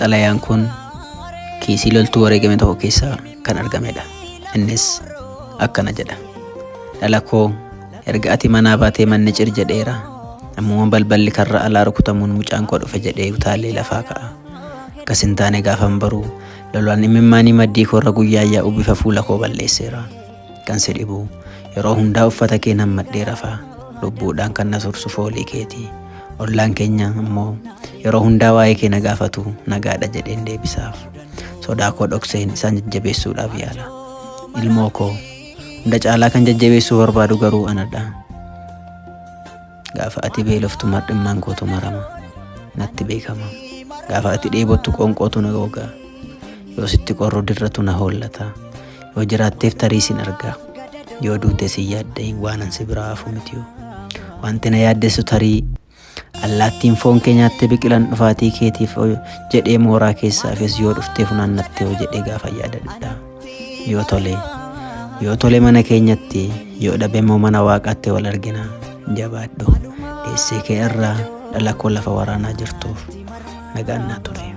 Xalayaan kun kiisii loltuu wareegame tokko keessaa kan argamedha. Innis akkana jedha. Dhala koo, erga ati manaa baatee manni cir jedheera. Ammuma balballi karra alaa rukutamuun mucaan koo dhufe jedhee utaalee lafaa ka'a. Akkas hin taane gaafan baruu lolaan imimmaanii maddii koorra guyyaa yaa'u bifa fuula koo balleesseera. Kan si dhibu yeroo hundaa uffata kee nammadhee rafaa. Lubbuudhaan kan na tursu foolii keeti. Ollaan keenya ammoo yeroo hundaa waa'ee kee na gaafatu, nagaadha jedheen deebisaaf. Sodaa koo dhokseen isaan jajjabeessuudhaaf yaala. Ilmoo koo hunda caalaa kan jajjabeessuu barbaadu garuu anadha. Gaafa ati beeloftu mar'immaan kootu marama. Natti beekama. Gaafa ati dheebottu qoonqootu na goga. Yoo sitti qorru dirratu na hoollata. Yoo jiraatteef tarii sin arga. Yoo duute sin yaaddahin waanan si biraa hafu mitiyo. Wanti na yaaddessu tarii allaattiin foon kee nyaattee biqilan dhufaatii keetiif jedhee mooraa keessaafis yoo dhuftee funaannattee hoo jedhee gaafa yaadadha. Yoo tole, yoo tole mana keenyatti, yoo dhabe immoo mana waaqaatti wal argina. Jabaadhu. Deessee kee irraa dhala koo lafa waraanaa jirtuuf nagaan naa ture.